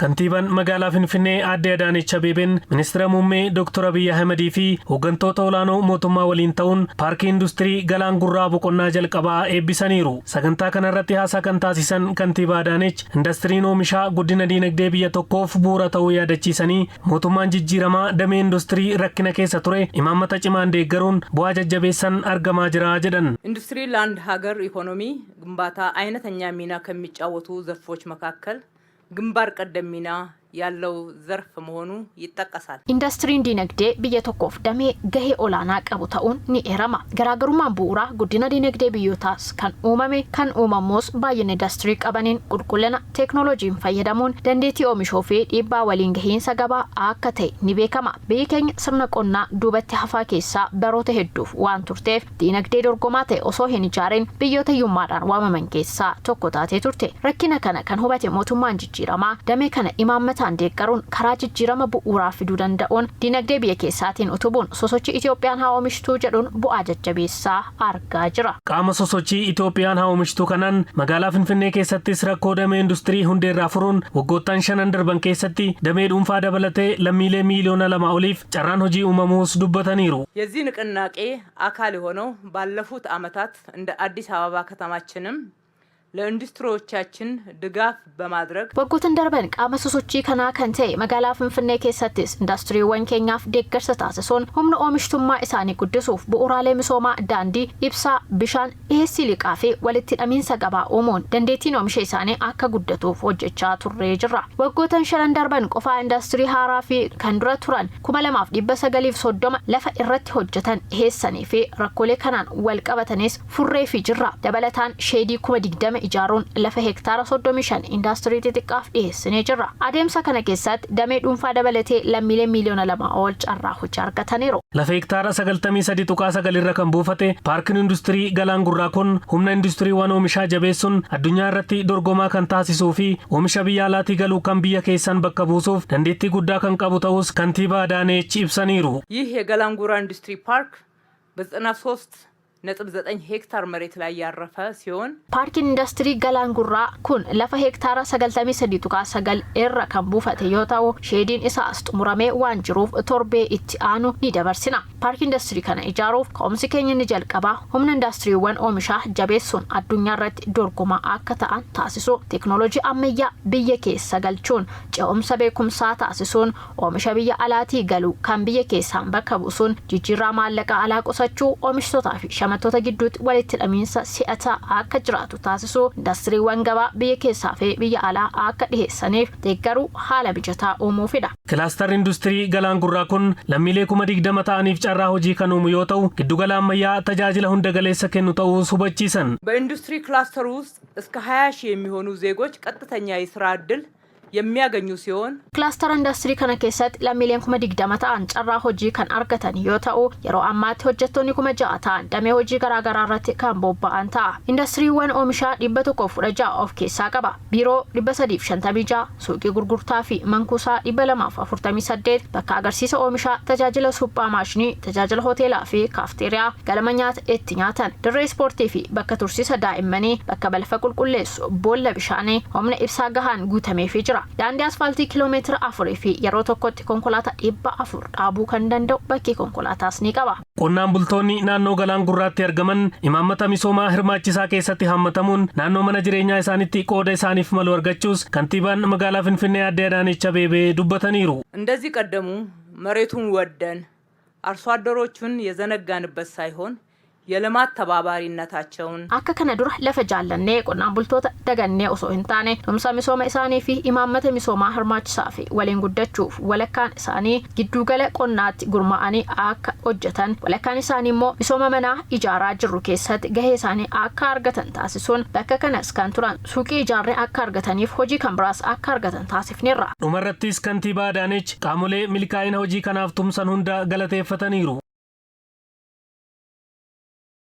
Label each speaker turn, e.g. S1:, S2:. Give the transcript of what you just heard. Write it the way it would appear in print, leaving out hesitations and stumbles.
S1: Kantiibaan magaalaa Finfinnee Aadde Adaanech Abeebeen Ministira Muummee Dr. Abiyyi Ahimedii fi hooggantoota olaanoo mootummaa waliin ta'uun paarkii industirii Galaan Gurraa boqonnaa jalqabaa eebbisaniiru. Sagantaa kanarratti haasaa kan taasisan Kantiibaa Adaanech, indastiriin oomishaa guddina diinagdee biyya tokkoof bu'uura ta'uu yaadachiisanii, mootummaan jijjiiramaa damee industirii rakkina keessa ture imaammata cimaan deeggaruun bu'aa jajjabeessan argamaa jira jedhan.
S2: ኢንዱስትሪ ለአንድ ሀገር ኢኮኖሚ ግንባታ አይነተኛ ሚና ከሚጫወቱ ዘርፎች መካከል ግንባር ቀደም ሚና ያለው ዘርፍ መሆኑ ይጠቀሳል።
S3: Indastiriin diinagdee biyya tokkoof damee gahee olaanaa qabu ta'uun ni eerama. Garaagarummaan bu'uuraa guddina diinagdee biyyootaas kan uumame kan uumamus baay'ina indastirii qabaniin, qulqullina teeknooloojiin fayyadamuun, dandeettii oomishuu fi dhiibbaa waliin gahiinsa gabaa akka ta'e ni beekama. Biyyi keenya sirna qonnaa duubatti hafaa keessaa baroota hedduuf waan turteef, diinagdee dorgomaa ta'e osoo hin ijaarin biyyoota hiyyummaadhaan waamaman keessaa tokko taatee turte. Rakkina kana kan hubate mootummaan jijjiiramaa damee kana imaammataan deeggaruun, karaa jijjiirama bu'uuraa fiduu danda'uun diinagdee biyya keessaatiin utubuun sosochii Itoophiyaan haa oomishtuu jedhuun bu'aa jajjabeessaa argaa jira.
S1: Qaama sosochii Itoophiyaan haa oomishtuu kanaan magaalaa Finfinnee keessattis rakkoo damee industirii hundeerraa furuun waggoottan shanan darban keessatti damee dhuunfaa dabalatee lammiilee 2 miiliyoona oliif carraan hojii uumamuus dubbataniiru.
S2: የዚህ ንቅናቄ አካል የሆነው ባለፉት ዓመታት እንደ አዲስ አበባ ከተማችንም ለኢንዱስትሪዎቻችን ድጋፍ በማድረግ
S3: Waggoottan darban qaama sosochii kanaa kan ta'e magaalaa Finfinnee keessattis indastiriiwwan keenyaaf deeggarsa taasisuun humna oomishtummaa isaanii guddisuuf bu'uuraalee misoomaa daandii, ibsaa, bishaan, dhiheessii liqaa fi walitti hidhamiinsa gabaa uumuun dandeettiin oomisha isaanii akka guddatuuf hojjechaa turree jirra. Waggoottan shanan darban qofaa indastirii haaraa fi kan dura turan 2930 lafa irratti hojjetan dhiheessanii fi rakkoolee kanaan wal qabatanis furreefii jirra. Dabalataan sheedii 20,000 ijaaruun lafa hektaara 35 indaastirii xixiqqaaf dhiheessinee jirra. Adeemsa kana keessatti damee dhuunfaa dabalatee lammiilee 2 miiliyoona ol carraa hojii argataniiru.
S1: Lafa hektaara 93.9 irra kan buufate paarkiin industirii Galaan Gurraa kun humna industiriiwwan oomishaa jabeessuun addunyaa irratti dorgomaa kan taasisuu fi oomisha biyya alaatii galuu kan biyya keessan bakka buusuuf dandeettii guddaa kan qabu ta'us kantiibaa Adaanech ibsaniiru.
S2: ይህ የገላንጉራ ኢንዱስትሪ ፓርክ በ93.9 ሄክታር መሬት ላይ ያረፈ ሲሆን
S3: Paarkiin indastirii Galaan Gurraa kun lafa hektaara 93.9 irra kan buufate yoo ta'u, sheediin isaas xumuramee waan jiruuf torbee itti aanu ni dabarsina. Paarkii indastirii kana ijaaruuf ka'umsi keenya inni jalqabaa humna indastiriiwwan oomishaa jabeessuun addunyaa irratti dorgomaa akka ta'an taasisu, teeknooloojii ammayyaa biyya keessa galchuun ce'umsa beekumsaa taasisuun, oomisha biyya alaatii galu kan biyya keessaan bakka buusuun, jijjiirraa maallaqa alaa qusachuu, oomishtootaa fi shamattoota gidduutti walitti hidhamiinsa si'ataa akka jiraatu taasisuu, indastiriiwwan gabaa biyya keessaa fi biyya alaa akka dhiheessaniif deeggaruu, haala mijataa uumuufidha.
S1: Kilaastarri industirii Galaan Gurraa kun lammiilee 20,000 ta'aniif carraa hojii kan uumu yoo ta'u, giddugala ammayyaa tajaajila hunda galeessa kennu ta'uus hubachiisan.
S2: በኢንዱስትሪ ክላስተሩ ውስጥ እስከ 20 ሺህ የሚሆኑ ዜጎች ቀጥተኛ የስራ ዕድል የሚያገኙ ሲሆን
S3: Kilaastara indastirii kana keessatti lammiileen 20,000 ta'an carraa hojii kan argatan yoo ta'u, yeroo ammaatti hojjettoonni 6,000 ta'an damee hojii garaagaraa irratti kan bobba'an ta'a. Indastiriiwwan oomishaa 116 of keessaa qaba. Biiroo 356, suuqii gurgurtaa fi mankuusaa 248, bakka agarsiisa oomishaa, tajaajila suphaa maashinii, tajaajila hoteelaa fi kaafteeriyaa, galma nyaata itti nyaatan, dirree ispoortii fi bakka tursiisa daa'immanii, bakka balfa qulqulleessu, boolla bishaanii humna ibsaa gahaan guutameefii jira. Daandii asfaaltii kiiloomeetira 4 fi yeroo tokkotti konkolaataa 400 dhaabuu kan danda'u bakkee konkolaataas ni qaba.
S1: Qonnaan bultoonni naannoo Galaan Gurraatti argaman imaammata misoomaa hirmaachisaa keessatti hammatamuun naannoo mana jireenyaa isaaniitti qooda isaaniif malu argachuus kantiibaan magaalaa Finfinnee Aadde Adaanech Abeebee dubbataniiru.
S2: እንደዚህ ቀደሙ መሬቱን ወደን አርሶ አደሮቹን የዘነጋንበት ሳይሆን የልማት ተባባሪነታቸውን
S3: Akka kana dura lafa jaallannee qonnaan bultoota dagannee osoo hin taane, tumsa misooma isaanii fi imaammata misoomaa hirmaachisaa fi waliin guddachuuf walakkaan isaanii giddugala qonnaatti gurmaa'anii akka hojjetan, walakkaan isaanii immoo misooma manaa ijaaraa jirru keessatti gahee isaanii akka argatan taasisuun, bakka kanas kan turan suuqii ijaarree akka argataniif hojii kan biraas akka argatan taasifneerra.
S1: Dhumarrattis kantiibaa Adaanech qaamolee milkaa'ina hojii kanaaf tumsan hunda galateeffataniiru.